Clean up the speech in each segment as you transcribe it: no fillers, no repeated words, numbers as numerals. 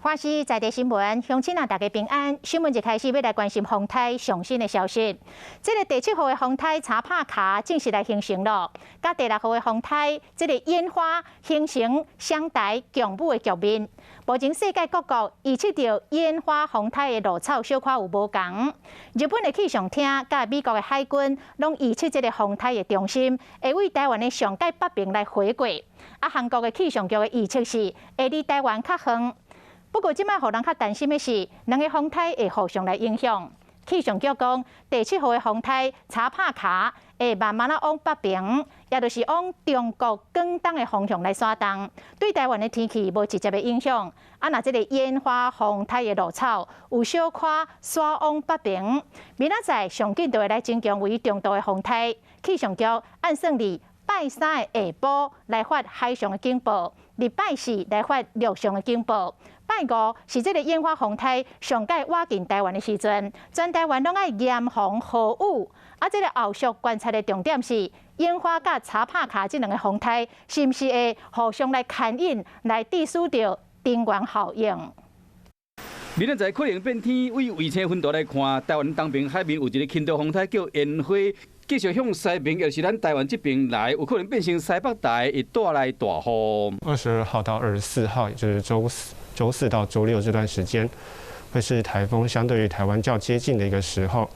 華視在地新聞，鄉親啊，大家平安。新聞一開始欲來關心風颱上新的消息。這个第七號的風颱查帕卡正式來形成囉，佮第六號的風颱這个煙花形成雙台共舞的局面。目前世界各國預測著煙花風颱的露草小可有無仝。日本的氣象廳佮美國的海軍攏預測這个風颱的中心會對台灣的上蓋北邊來迴過。啊，韓國的氣象局的預測是會離台灣較遠。不過，這擺予人較擔心的是，兩个風颱會互相來影響。氣象局講，第七號的風颱查帕卡會慢慢仔往北邊，也就是往中國廣東的方向來徙動，對台灣的天氣無直接的影響。啊，若這个煙花風颱的露草有小可徙往北邊，明仔載上緊就會來增強為中度的風颱。氣象局按算佇拜三的下晡來發海上的警報，禮拜四來發陸上的警報。拜五是這个煙花風颱上蓋倚近台灣的時陣，全台灣攏愛嚴防豪雨。啊，這个後續觀察的重點是煙花佮查帕卡這兩个風颱，是毋是會互相來牽引，來致使著頂懸效應？明仔載可能變天，對衛星雲圖來看，台灣東邊海面有一个輕度風颱叫煙花，繼續向西邊，就是咱台灣這邊來，有可能變成西北台，會帶來大雨。 22號到24號，也就是週四、週四到週六這段時間，會是颱風相對於台灣較接近的一個時候，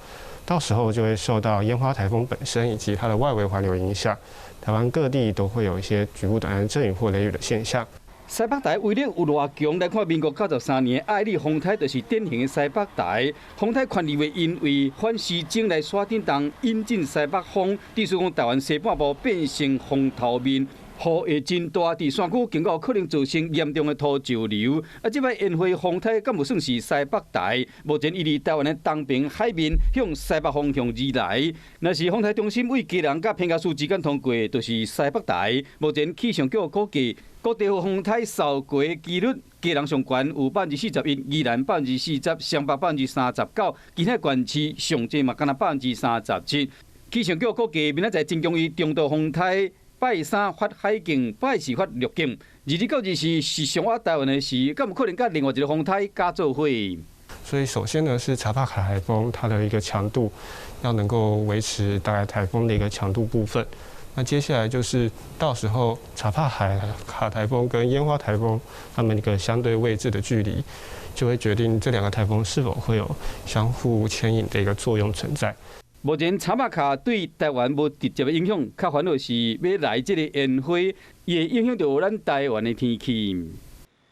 到時候就會受到煙花颱風本身以及它的外圍環流影響，台灣各地都會有一些局部短暫陣雨或雷雨的現象。西北台威力有偌強？來看民國93年愛麗風颱就是典型的西北台風颱，權力會因為反時鐘來徙振動，引進西北風，致使講台灣西半部變成風頭面。雨會真大，佇山區更有可能造成嚴重的土石流。啊，這擺煙花風颱敢有算是西北台？目前伊佇台灣的東邊海面向西北方向而來。若是風颱中心對基隆佮屏東之間通過，就是西北台。目前氣象局估計，各地方風颱掃過的機率，基隆上懸有41%，宜蘭40%，雙北39%，其他縣市上濟嘛，干焦37%。氣象局估計，明仔載增強為中度風颱。拜三發海警，拜四發陸警。22到24是上倚台灣的時，敢有可能佮另外一个風颱加做伙？所以首先呢，是查帕卡颱風它的一個強度要能夠維持大概颱風的一個強度部分。那接下來就是到時候查帕卡颱風跟煙花颱風它們一個相對位置的距離，就會決定這兩個颱風是否會有相互牽引的一個作用存在。目前查帕卡對台灣無直接的影響，較煩惱是欲來這个煙花，會影響著咱台灣的天氣。